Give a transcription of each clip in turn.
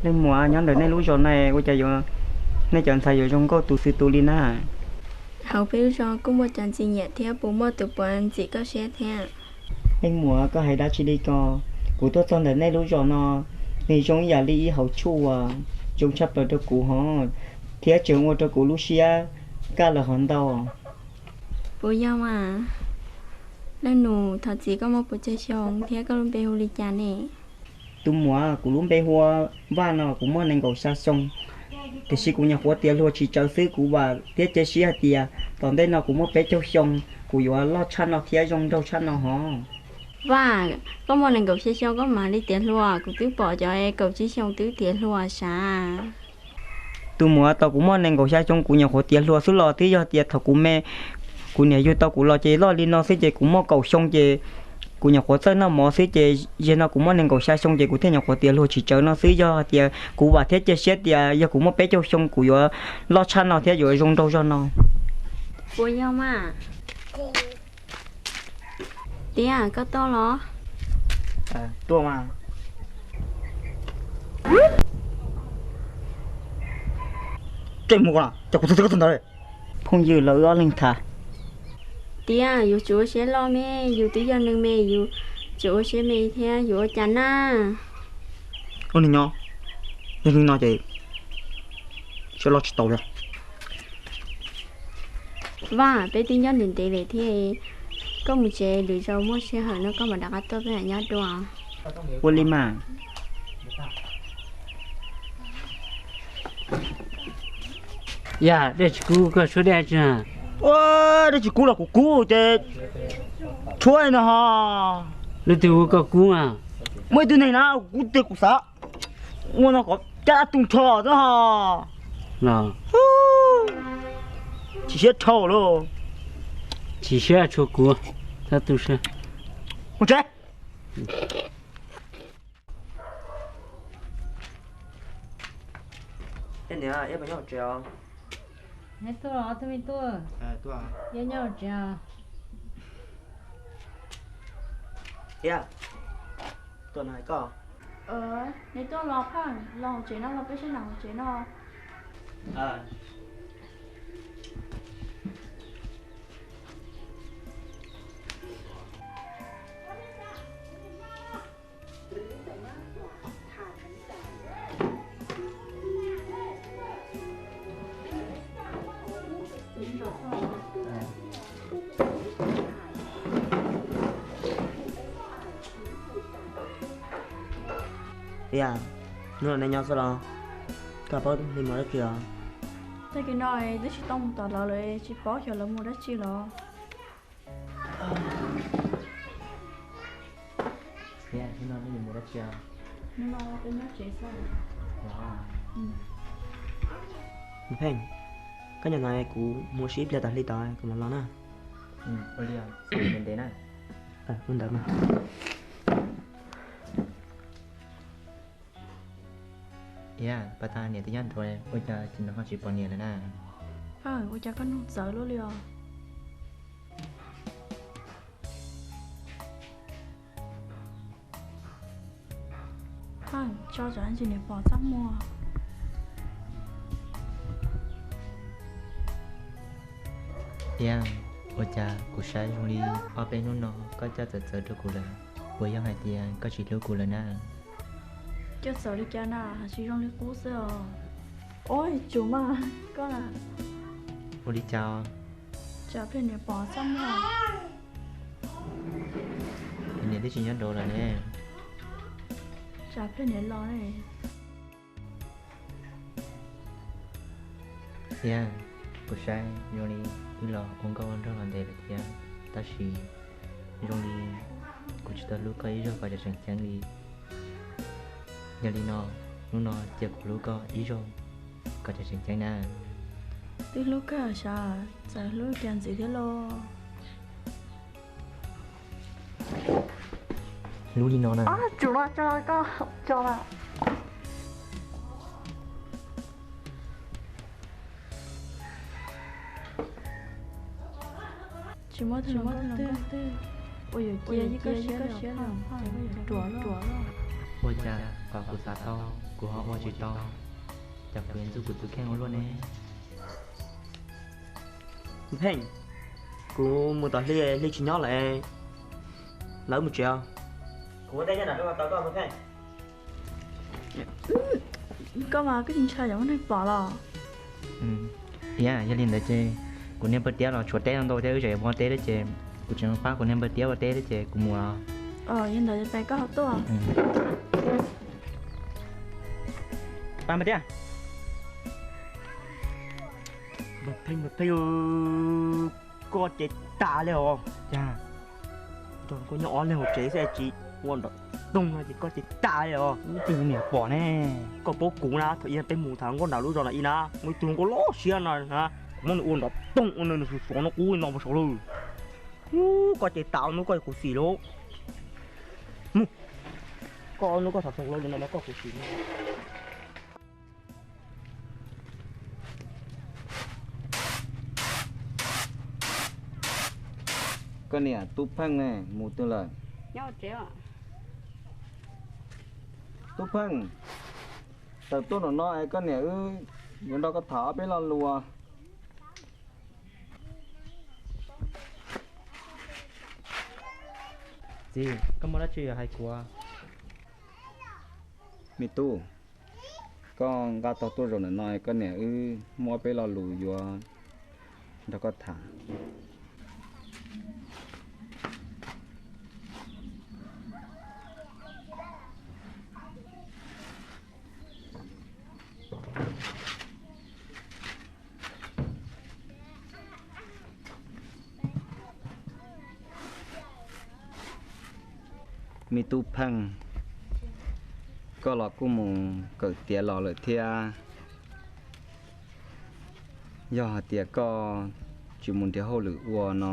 Leej muam, nyob ntawm nej lub zos no ua cas yuav, nej cov ntxhais yuav zoo nkauj tus xwb tus li na? Hauv peb lub zos kuj muaj cov ntxim nyiam thiab, puas muaj tus puav ntxim koj siab thiab? Leej muam, koj hais dab tsi li ko? Kuv tuaj txog ntawm nej lub zos no, nws zoo ib yam li ib hauv tshuaj uas zoo tshaj plaws rau kuv hos, thiab tseem ua rau kuv lub siab kaj lawm hov ntau. Puas yog mas? Leej nus, thov txim, koj muaj puas tsawg xyoo thiab koj lub npe hu li cas ne? Tus muam, kuv lub npe hu ua Vaj no, kuv muaj nees nkaum xya xyoo, tiam sis kuv nyuam qhuav tiav hluas tsis tsawv xwb. Kuv vam thiab cia siab hais tias tom ntej no kuv muaj peb caug xyoo, kuv yuav loj tshaj no thiab zoo nraug tshaj no hov. Vaj, koj muaj nees nkaum xya xyoo koj mam li tiav hluas, kuv twb pom cov kaum tsib xyoo twb tiav hluas sav. Tus muam, tau kuv muaj nees nkaum xya xyoo kuv nyuam qhuav tiav hluas xwb los twb yog tias thaum kuv me, kuv niam yug tau kuv los ces loj li no xwb ces kuv muaj kaum xyoo ces kuv nyuam qhuav txawj noj mov xwb ces yog no kuv muaj nees nkaum xya xyoo ces kuv thiaj nyuam qhuav tiav hluas tsis tsawv no xwb. Yog hais tias kuv vam thiab cia siab tias yog kuv muaj peb caug xyoo kuv yuav loj tshaj no thiab yuav zoo nraug zog no. Puas yog mas? Tiab, koj tuaj los? Tuaj mas. Ces mus, ces kuv txog txog ntawd. Phooj ywg, los wb ob leeg tham. Tiab, yus tsuas ua siab loj me, yus twb yog neeg me, yus tsuas ua siab me thiab, yus ua cas na? Ua neeg nyob, yog li no ces siab loj tsis tau li. Vaj, peb twb nyob ntev ntev lawm thiab, koj mus tsev, lwm zaus muaj sij hawm no koj mam rov qab tuaj peb mam nyob dua. Ua li mas. Yog dej tsis kub koj tshuab dej tsi? Ua, dej tsis kub los kuv kub ces tshuab li no ho. Leej twg hu koj kub mas? Muaj ib tug neeg na kub tiag kuv xav. Ua no kom caj dab tu nrho xwb ho. Los chim siab dhau lawm. Chim siab tshuav kuv, tab tu siab. Mus tsev. Niam, ib puas nyob hauv tsev os? Neb tuaj los ob tug me tub? Tuaj. Yog nyob hauv tsev os? Iab, tuaj no hais koj. Neb tuaj los phauj, los hauv tsev no los peb sib ntsib hauv tsev no. Iab, hnub no neb nyob xwb los? Koj paub li mos dab tsi os? Tag kis no twb tsis tau mus tom lawv lawm, tsis paub xyov lawv mus dab tsi los. Hnub no nej mus dab tsi os? Hnub no peb nyob tsev xwb. Pheej, koj nyob no kuv mus ib pliag tas hli tod kuv mam los na. Ua li, ntev na. Ua ntawd mas. Iab, pas tas niam twb nyob nrad, ua cas tsis nrog koj tsis pom niam lawm na? Pheej, ua cas koj nug txawv luaj li os? Pheej, tso tsam ntsis niam pom txaj muag. Iab, ua cas kuv saib zoo li ob peb hnub no koj coj txawv txawv rau kuv lawm, puas yog hais tias koj tsis hlub kuv lawm na? Coj txawv li cas na, hais tsis zoo li qub xwb os. Ua li cas? Tsam pliag niam pom txaj muag. Niam twb tsis nyob nraud lawm ne. Tsam pliag niam los ne. Iab, kuv saib zoo li wb los ua nkauj ua nraug los ntev lawm thiab, tab sis zoo li kuv tsis tau hlub koj ib zaug kom tseem ceeb li. Yog li no, hnub no cia kuv hlub koj ib zaug kom tseem ceeb na. Twb hlub kawg sav, txawm hlub cas ntxiv thiab los. Hlub li no na. Tsuav no tso koj tso na. Tsis muaj tus hluas nkauj twg uas yuav cia ib koj siab li os, ruam loj. Ua cas kom kuv xav tau kuv ho ua tsis tau, cas kuv yuav ntxub kuv tus kheej ua luaj ne? Pheej, kuv mus tom Hli, Hli tsis nyob lawm, lawv mus tsev os. Kuv ua teb nyob nram zos tos koj, Pheej. Koj mas koj tsis ntshai yog muaj neeg pom los? Yog li ntawd ces kuv niag npawg Tiab los tshuav teb ntau thiab, wb tseem ua teb thiab ces kuv tseem pab kuv niag npawg Tiab ua teb thiab ces kuv mus os. Yog ntawd ces koj ho tuaj. Pab npawg Tiab. Npawg Pheej, npawg Pheej, koj ces tas li os. Cas? Koj nyob ob leeg hauv tsev xwb tsis ua nram toog no ces koj ces tas li os. Ib tug niam pom ne. Koj paub kuv na, thaum ub peb mus tham nkauj nram lub zos no ib na, muaj ib tug hluas nkauj loj siab no na, kuv muab nws ua nram toog ua nws suav suav no qub li no puas saud lawm. Ub, koj ces tas hnub koj kuv xim lauj. Mus, koj hnub koj tham xaus lauj li no mas koj kuv xim. Koj niam Tub Pheej ne, mus twg lawm? Tub Pheej, tawm tuaj nram no es koj niam wb yuav nrog koj tham ob peb lo lus. Txiv, koj muaj dab tsi yuav hais kuv? Me tub, koj nqa tog tuaj zaum ntawm no, koj niam wb muaj ob peb lo lus yuav nrog koj tham. Me tub Pheej, koj los kuj mus kawm tiav los lawm thiab. Yog hais tias koj tsis mus nrhiav hauj lwm ua no,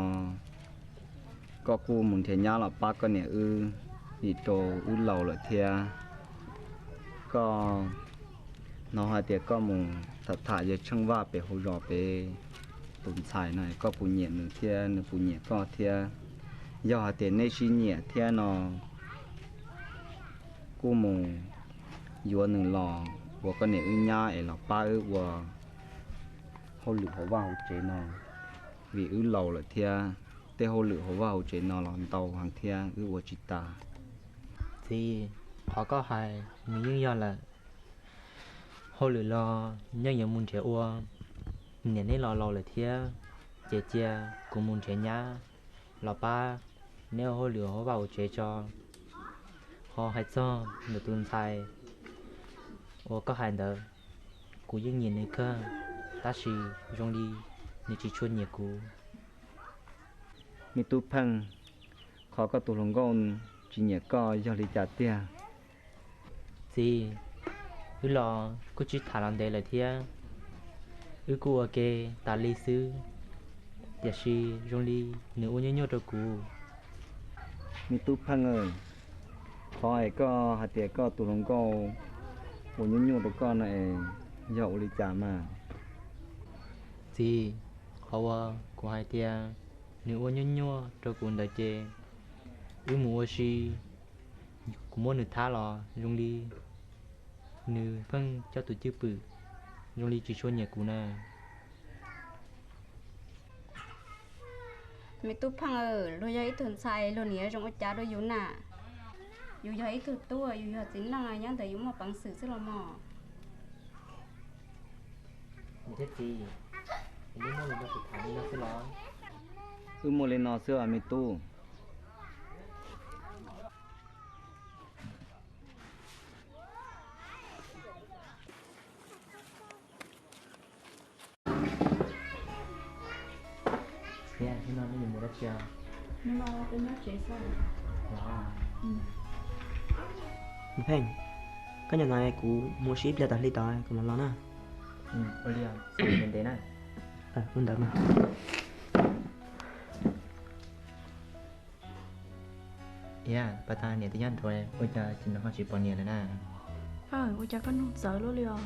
koj kuj mus nrhiav nyab los pab koj niam wb, vim rau wb laus lawm thiab. Koj hnov hais tias koj mus tham tham yawg Tsheej Vaj pem hauv zos pem tus ntxhais no, koj puas nyiam nws thiab nws puas nyiam koj thiab? Yog hais tias nej sib nyiam thiab no, kuj mus yuav nws los ua koj niam wb nyab es los pab wb ua hauj lwm hauv vaj hauv tsev no, vim wb laus lawm thiab. Tej hauj lwm hauv vaj hauv tsev no los ntau heev thiab wb ua tsis tas. Txiv, qhov koj hais nws yeej yog lawm. Hauj lwm los yeej yuav mus nrhiav ua, niam neb los laus lawm thiab, ces cia kuv mus nrhiav nyab los pab neb ua hauj lwm hauv vaj hauv tsev tso. Ho hais txog ntawm tus ntxhais uas koj hais ntawd, kuv yeej nyiam nws kawg, tab sis zoo li nws tsis tshua nyiam kuv. Me tub Pheej, qhov koj tus hluas nkauj tsis nyiam koj yog li cas tiag? Txiv, wb los kuj sib tham los ntev lawm thiab, wb kuj ua ke tas li xwb, tiam sis zoo li nws ua nyuaj nyuaj rau kuv. Me tub Pheej, qhov es koj hais tias koj tus hluas nkauj ua nyuaj nyuaj rau koj no es yog ua li cas mas? Txiv, qhov uas kuv hais tias nws ua nyuaj nyuaj rau kuv ntawd ces wb mus ua si, kuv muab nws thab los zoo li nws pheej coj tus cwj pwm, zoo li tsis tshua nyiam kuv na. Me tub Pheej, luag yog ib tug ntxhais luag niam zoo ua cas rau yus na. Yus yog ib tug tub, yus yog txiv neej nyob ntawm yus muaj peev xwm xwb los mog. Niam thiab txiv, wb muaj li no xwb los? Wb muaj li no xwb os me tub. Hnub no nej yuav mus dab tsi? Hnub no peb nyob tsev xwb. Me Pheej, koj nyob no kuv mus ua si ib pliag, tas li tod kuv mam los na. Ua li, ntev na. Ua ntawd mas. Iab, pas tas niam twb nyob nrad, ua cas tsis nrog koj tsis pom niam lawm na? Pheej, ua cas koj nug txawv luaj li os?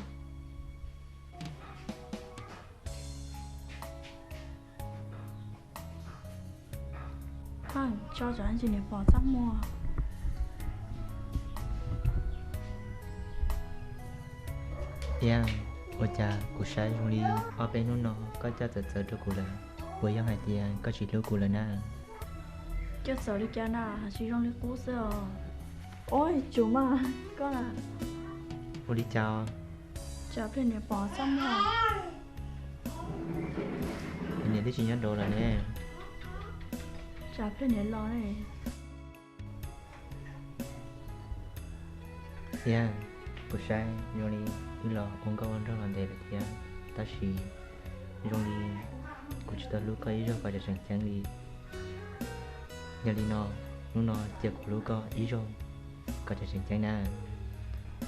Pheej, tso tsam ntsis niam pom txaj muag. Iab, ua cas kuv saib zoo li ob peb hnub no koj coj txawv txawv rau kuv lawm, puas yog hais tias koj tsis hlub kuv lawm na? Coj txawv li cas na, tsis zoo li qub xwb os. Ua li cas? Tsam pliag niam pom xab muag. Niam twb tsis nyob nraud lawm ne. Tsam pliag niam los ne. Iab, kuv saib zoo li wb los ua nkauj ua nraug los ntev lawm thiab, tab sis zoo li kuv tsis tau hlub koj ib zaug kom tseem ceeb li. Yog li no, hnub no cia kuv hlub koj ib zaug kom tseem ceeb na.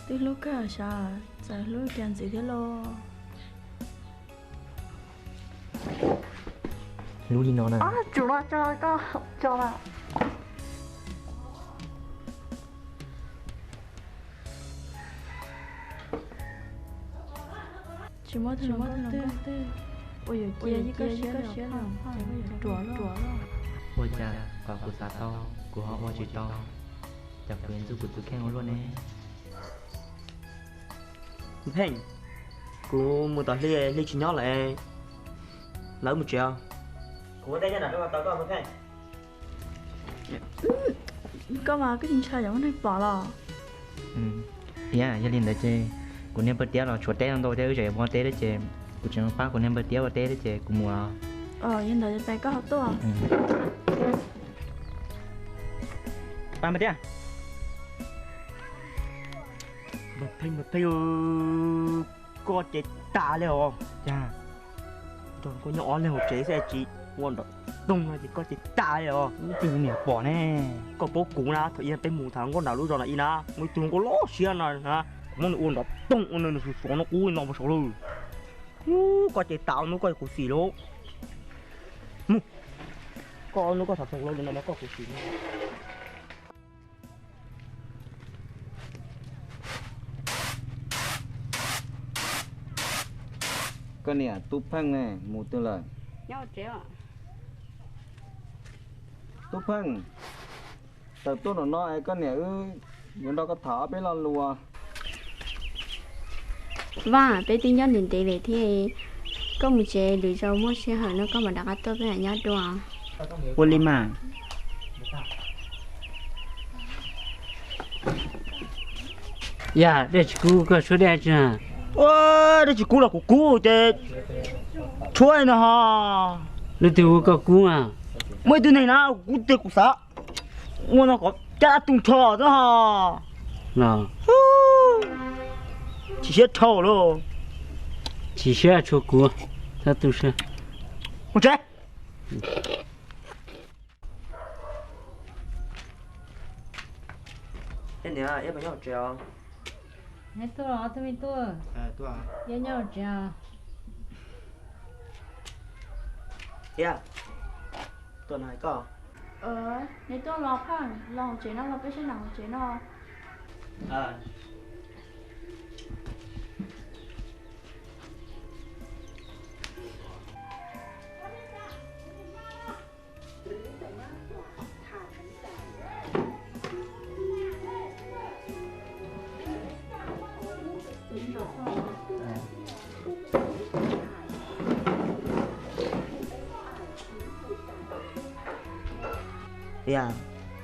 Twb hlub kawg sav, txawm hlub cas ntxiv thiab lauj. Hlub li no na. Tsuav no tso koj tso na. Tsis muaj tus hluas nkauj twg uas yuav cia koj siab li os. Ua cas kom kuv xav tau kuv ho ua tsis tau, cas kuv yuav ntxub kuv tus kheej ua luaj ne? Pheej, kuv mus tom Hli, Hli tsis nyob lawm, lawv mus tsev os. Kuv ua tej nyob nram rau tau koj mus Pheej. Koj mas koj tsis ntshai yog muaj neeg pom los? Iab, yog li ntawd ces kuv niag npawg Tiab los tshuav teb ntau thiab, wb tseem yuav mus ua teb thiab ces kuv tseem pab kuv niag npawg Tiab ua teb thiab ces kuv mus os. Yog ntawd peb koj ho tuaj. Pab npawg Tiab. Pheej, npawg Pheej, koj ces tas li os. Cas nrog koj nyob ob leeg hauv tsev xwb tsis ua nrov toog no ces koj ces tas li os. Ib tug niam pom ne. Koj paub kuv na, thaum ub peb mus tham nkauj nram lub zos no ib na, muaj ib tug hluas nkauj loj siab no na, kuv muab nws ua nrov toog ua nws sov sov no qub no puas saud lawm. Ub, koj ces tas ua hnub koj kuv xim lauj. Mus, koj ua hnub koj xav xaus lauj, li no mas koj kuv xim lauj. Koj niam, Tub Pheej ne, mus twg lawm? Tub Pheej, tawm tuaj nram no es koj niam wb yuav nrog koj tham ob peb lo lus. Vaj, peb twb nyob ntev ntev lawm thiab, koj mus tsev, lwm zaus muaj sij hawm no koj mam rov qab tuaj peb mam nyob dua. Ua li mas. Yog dej tsis kub koj tshuab dej tsi? Ua, dej tsis kub los kuv kub ces tshuab no ho. Leej twg ua koj kub a? Muaj ib tug neeg na, kuv tias kuv xav ua no kom caj dab tu nrho xwb ho. Chim siab dhau lauj. Chim siab tshua kuv, txhob tu siab. Mus tsev. Niam, ib puas nyob hauv tsev os? Neb tuaj los ob tug me tub? Tuaj. Ib nyob hauv tsev os? Ib, tuaj no hais koj. Neb tuaj los Pheej, los hauv tsev no, los peb sib ntsib hauv tsev no. Ib,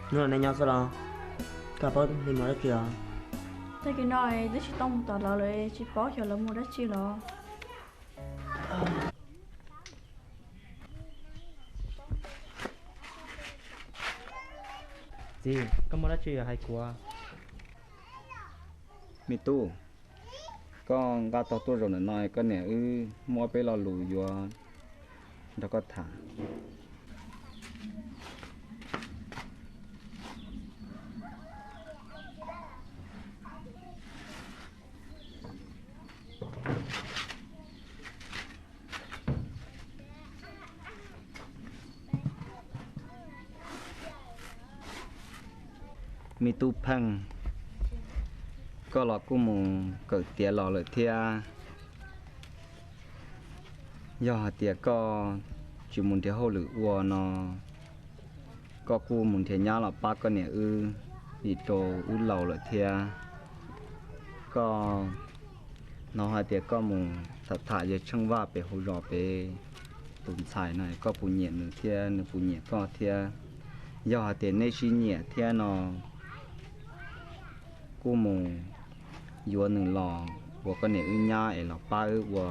hnub no neb nyob xwb los? Koj paub li mov dab tsi os? Tag kis no twb tsis tau mus tom lawv lawm, tsis paub xyov lawv mus dab tsi los. Txiv, koj muaj dab tsi yuav hais kuv? Me tub, koj nqa tog tuaj zaum ntawm no, koj niam wb muaj peb lo lus yuav nrog koj tham. Me tub Pheej, koj los kuj mus kawm tiav los lawm thiab. Yog hais tias koj tsis mus nrhiav hauj lwm ua no, koj kuj mus nrhiav nyab los pab koj niam wb, vim rau wb laus lawm thiab. Koj Hnov hais tias koj mus tham tham yawg Tsheej Vaj pem hauv zos pem tus ntxhais no, koj puas nyiam nws thiab nws puas nyiam koj thiab? Yog hais tias nej sib nyiam thiab no, kuj mus yuav nws los ua koj niam wb nyab es los pab wb ua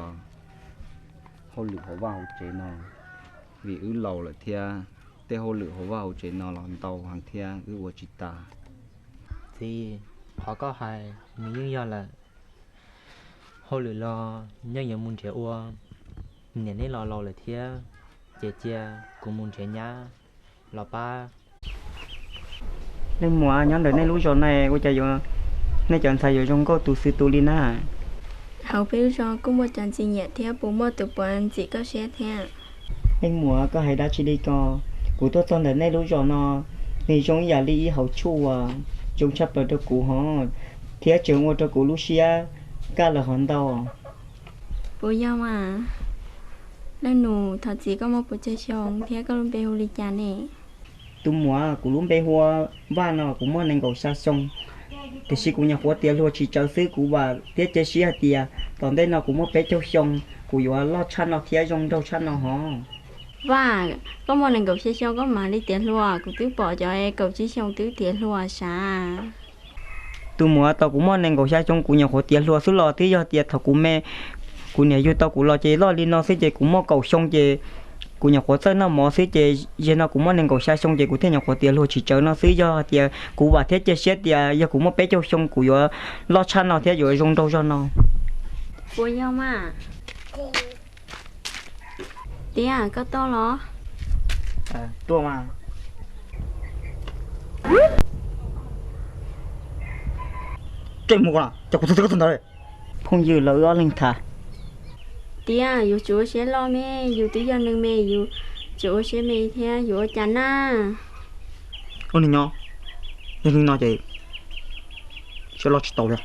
hauj lwm hauv vaj hauv tsev no, vim wb laus lawm thiab tej hauj lwm hauv vaj hauv tsev no los ntau heev thiab wb ua tsis tas. Txiv, qhov koj hais nws yeej yog lawm. Hauj lwm los yeej yuav mus nrhiav ua, niam neb los laus lawm thiab, ces cia kuv mus nrhiav nyab los pab. Leej muam, nyob ntawm nej lub zos no ua cas yuav, nej cov ntxhais yuav zoo nkauj tus xwb tus li na? Hauv peb lub zos kuj muaj cov ntxim nyiam thiab, puas muaj tus puav ntxim koj siab thiab? Leej muam, koj hais dab tsi li ko? Kuv tuaj txog ntawm nej lub zos no, nws zoo ib yam li ib hauv tshuaj uas zoo tshaj plaws rau kuv hos, thiab tseem ua rau kuv lub siab kaj lawm hov ntau. Puas yog mas? Leej nus, thov txim, koj muaj puas tsawg xyoo thiab koj lub npe hu li cas ne? Tus muam, kuv lub npe hu ua Vaj no, kuv muaj nees nkaum xya xyoo, tiam sis kuv nyuam qhuav tiav hluas tsis tsawv xwb. Kuv vam thiab cia siab hais tias tom ntej no kuv muaj peb caug xyoo, kuv yuav loj tshaj no thiab zoo nraug tshaj no hov. Vaj, koj muaj nees nkaum xya xyoo koj mam li tiav hluas, kuv twb pom cov kaum tsib xyoo twb tiav hluas sav. Tus muam, tau kuv muaj nees nkaum xya xyoo kuv nyuam qhuav tiav hluas xwb los twb yog tias thaum kuv me, kuv niam yug tau kuv los ces loj li no xwb ces kuv muaj kaum xyoo ces kuv nyuam qhuav txawj noj mov xwb ces yog no kuv muaj nees nkaum xya xyoo ces kuv thiaj nyuam qhuav tiav hluas tsis tsawv no xwb. Yog tias kuv vam thiab cia siab tias yog kuv muaj peb caug xyoo kuv yuav loj tshaj no thiab yuav zoo nraug zog no. Puas yog mas? Tiab, koj tuaj los? Tuaj mas. Ces mus, cov kuv txog txog ntawd. Phooj ywg, los wb ob leeg tham. Tiab, yus tsis ua siab loj me, yus twb yog neeg me, yus tsis ua siab me thiab, yus ua cas na? Ua neeg nyob, yog li no ces siab loj tsis tau li.